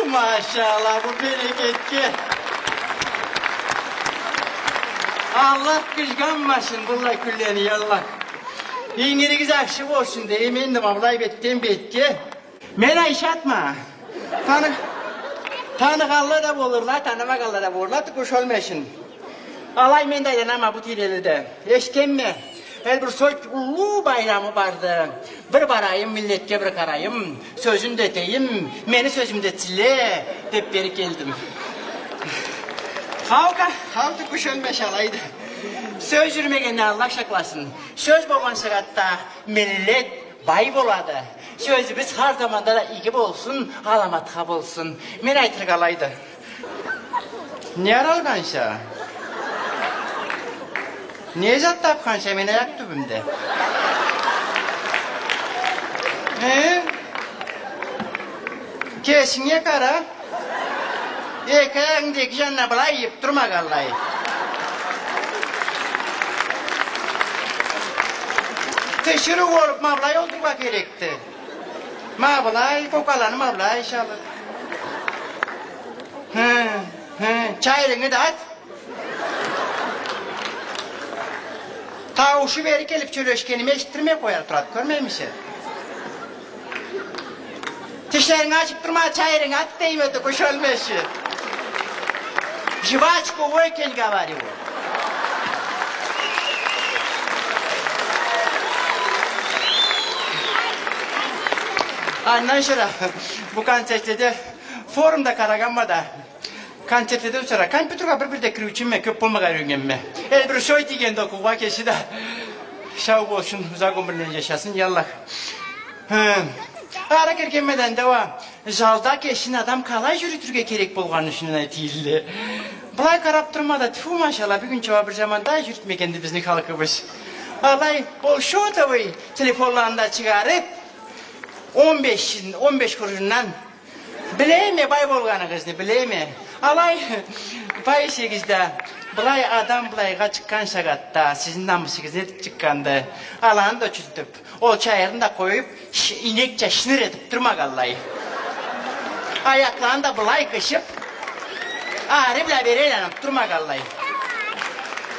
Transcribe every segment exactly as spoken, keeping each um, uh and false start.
Машалла, бу берекетге. Аллах къыжгъанмасын быллай кюнлени, Аллах. Ингиригиз ашхы болсун дейме энди, ма былай бетден бетге. Мен Айшатма. Таны-, таныгъанла да болурла, танымагъанла да болурла, тукъуш ёлмесин. Алай мен да айланама бу тийреледе. Эшитгенме, Эльбрусой уллу байрамы барды. Бир барайым, миллетге бир къарайым, сёзюн да этейим, мени сёзюмю да этсинле, деп бери келдим. Хау-ка, хау, тукъуш ёлмесин алайды. Сёз жюрюмегенде Аллах сакъласын. Сёз болгъан сагъатда миллет бай болады. Сёзюбюз хар заманда да иги болсун, аламатха болсун. Мен айтыргъа алайды. Не аралгъанша? Не зат тапханша мени аякъ тюбюмде? Э? Кесинге къара. Эки аягъынгы да эки жанына былай ийип турмагъанлай. Тиширыу болуп, ма былай олтурургъа керекди. Ма былай, кокаланы ма былай шалып. Хы, хы, чайырынгы да ат. Тауушу бери келип сёлешгеними эшитдирмей къоя турады, кёрмеймисе? Тишлеринги ачып турма, чайырынгы ат дейме, тукъуш ёлмесин. Жвачку выкинь, говорю. Андан сора бу концертледе, форумда къарагъанма да, концертледе учара, компьютерге бир-бирде кириучюме, кёп болмагъа юйреннгенме. Эльбрусой дегенди окъуугъа кеси да. Сау болсун, узакъ ёмюрлени жашасын, яллах. Хы. Ары киргенме да энди уа, залда кесин адам къалай жюрютюрге керек болгъаны юсюнден айтыйынла. Былай къарап турма да, тьфу, машалла, бюгюнча уа бир заманда жюрютмегенди бизни халкъыбыз. Алай, ол шотовый телефонланы да чыгъарып, он беш, он беш къурушундан Билеме, бай болгъаныгъызны, билеме. Алай, бай эсегиз да, былай адам былайгъа чыкъгъан сагъатда, сизни намысыгъыз нетип чыкъгъанды? Аланы да чюзтюп, ол чайырны да къоюп, ш-, ийнекча шыныр этип турмагъанлай. Аякъланы да былай къышып, ары бла бери айланып турмагъанлай.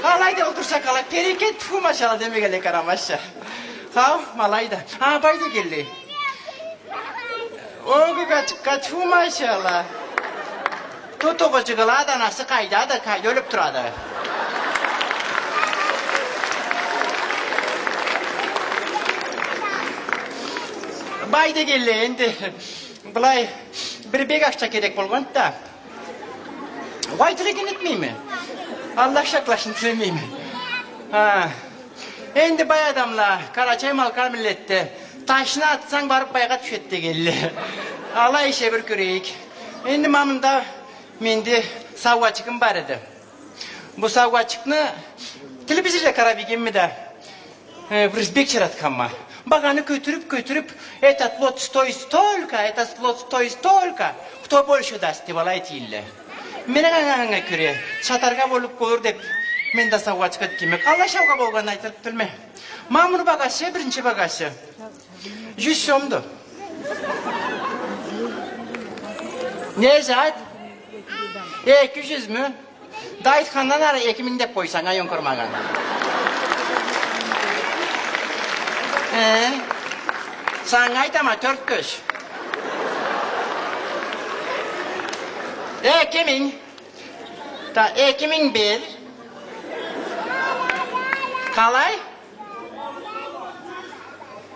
Алай да олтурса къалай, берекет, тьфу, машалла, демегенлей къарамазча. Хау, ма алайды. А, бай дегенлей. О, къачыкъгъа, тьфу, машалла. Тутугъу жыгъылады, анасы къайдады, къайда ёлюп турады? Бай дегенлей, энди былай бир бек акъча керек болгъанды да. Уай, тилеген этмейме. Аллах сакъласын, тилемейме. Ха. Энди бай адамла, къарачай-малкъар миллетде, ташны атсанг, барып байгъа тюшеди дегенле. Алай эсе бир кёрейик. Энди ма мында менде саугъачыгъым бар эди. Бу саугъачыкъны телевизорда къарап ийгенме да, э, бир бек жаратханма. Багъаны кётюрюп, кётюрюп, «Этот лот стоит столько, этот лот стоит столько, кто больше даст?» деп алай этийле. Мен анга, анга кёре, сатаргъа болуп болур деп, мен да саугъачыкъ этгенме. Къалай саугъа болгъанын айтырып билме. Ма муну багъасы, биринчи багъасы жюз сомду. Не зат? Эки жюзмю? Да айтхандан ары эки минг деп къойсанг, ай, ёнкурмагъан. Э? Санга айтама, тёрт кёз. Эки минг. Да, эки минг бир. Къалай?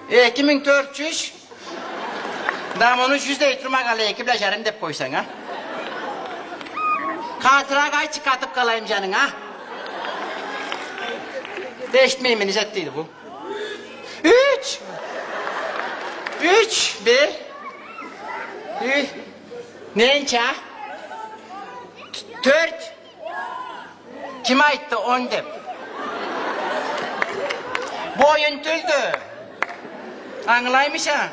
Эки минг тёрт жюз. Да муну жюз дей турмагъанлай, эки бла жарым деп къойсанг, а? Къатыракъ айтчы, къатып къалайым жанынга. Эшитмейме, не зат дейди бу? Юч! Юч, бир. Ю-, ненча? Т-, тёрт. Ким айтды он деп? Бу оюн тюлдю. Ангылаймыса?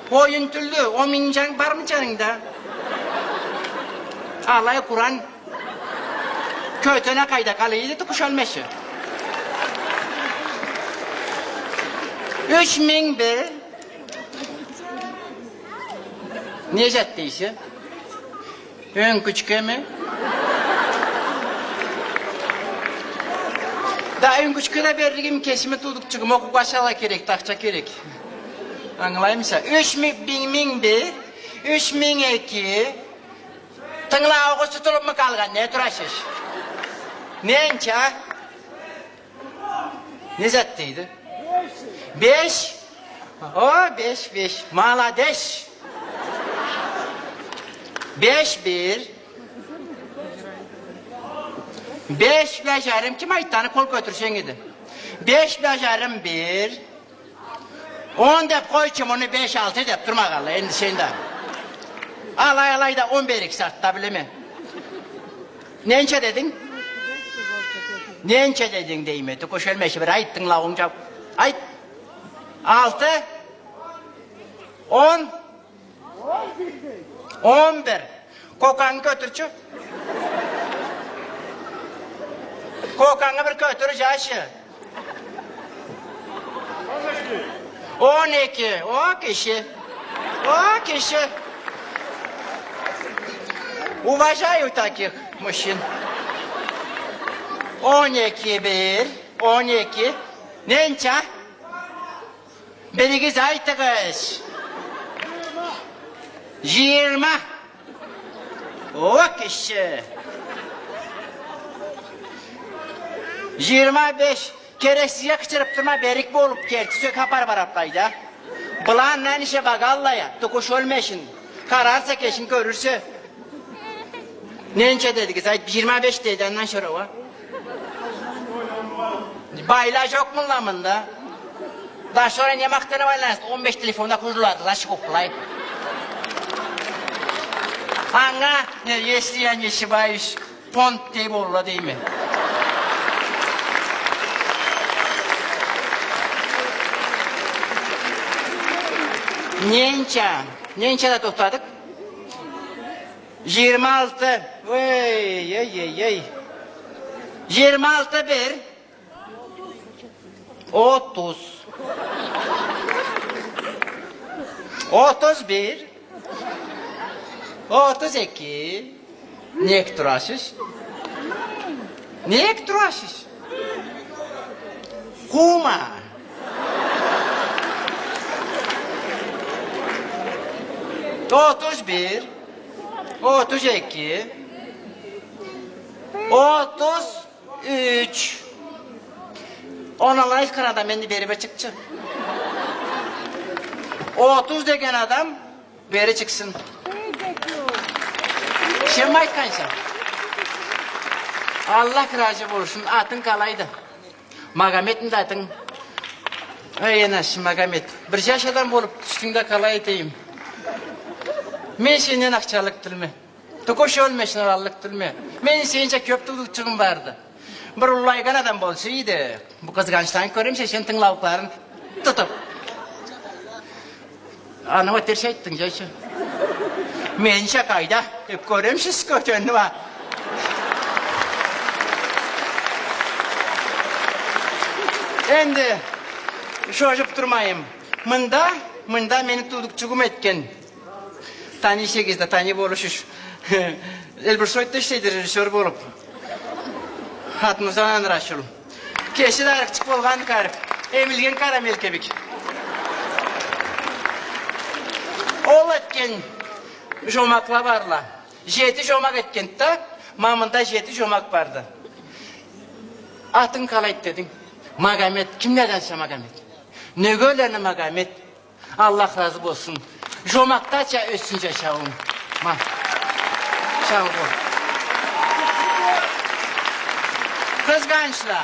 Бу оюн тюлдю. Он минг жанынг бармы жанынгда? Алай Къуран. Кётюне къайда къалай эди, тукъуш ёлмеси. Юч минг бир. Не зат дейсе? Ёнкючкеми? Да ёнкючке да берлигим, кесими туудукъчугъума окъугъа салыргъа керекди, акъча керек. Ангылаймыса? Юч ми-, минг, минг бир, юч минг эки. Тынгылаугъугъуз тутулупму къалгъан, не турасыз? Ненча? Не зат дейди? Беш. О, беш, беш. Маладеш. Беш бир. Беш бла жарым, ким айтды аны, къол кётюрсенг эди. Беш бла жарым бир. Он деп къойчу, муну беш, алты деп турмагъанла, энди сен да. Алай, алай да он бер, эки сагъатда билеме. Ненча дединг? Ненча дединг дейме, тукуш ёлмеши, бир айт, тынгылаугъунг жаб. Айт. Алты. Он. Он бир. Кокангы кётюрчю. Кокангы бир кётюр, жашы. Он эки. О, киши. О, киши. Уважаю таких мужчин. Он эки бир. Он эки. Ненча? Биригиз айтыгъыз. Жыйырма. О, киши. Жыйырма беш. Керексизге къычырып турма, берик болуп, керти сёк апарып бараплай да. Была андан ише багаллая, тукуш ёлмешин. Къарарса, кешин кёрюрсе. Ненча дедигиз? Айт, жыйырма беш дейди, андан сора уа. Байла жокъмула мында? Да сора не махтанып айланасыз? Он беш телефонда кужулады, да чыгъып былай. Анга, не, если я не ошибаюсь, понт дей болур дейме. Ненча? Ненчада тохтадыкъ? Жыйырма алты. Эй, эй, эй, эй. Жыйырма алты бир. Отуз. Отуз бир. Отуз эки. Нек турасыз? Нек турасыз? Къуума. Отуз бир. Отуз эки. Отуз юч. Ону алай айтхан адам энди бери бир чыкъчы. Отуз деген адам бери чыкъсын. Сенми айтханса? Аллах разы болсун, атынг къалайды? Магометмиди атынг? Эй, энашым, Магомет, бир жаш адам болуп тюшдюнг да, къалай этейим? Мен сенден акъчалыкъ тюлме. Тукуш ёлмешин, аллыкъ тюлме. Мен сенича кёп туудукъчугъум барды. Бир уллайгъан адам болсу эди. Бу къызгъанчланы кёремисе, сен тынгылаукъларын тутуп. Анама терс айтдынг, жайчы. Менича къайда? Деп кёремисе, кётенни ма. Энди шожуп турмайым. Мында, мында мени туудукъчугъум этген. Таныйсыз да, таный болушуз. Эльбрусоидде ишлейди режиссёр болуп. Хатмузан Анрашул. Кеси да арыкъчыкъ болгъанды къарып. Эмилген карамель кибик. Ол этген жомакъла барла. Жети жомакъ этгенди да, ма мында жети жомакъ барды. Атынг къалайды дединг? Магомет. Кимледенсе, Магомет? Нёгерлени, Магомет? Аллах разы болсун. Жомакъдача ётсюн жашауунг. Ма. Сау бол. Къызгъанчла.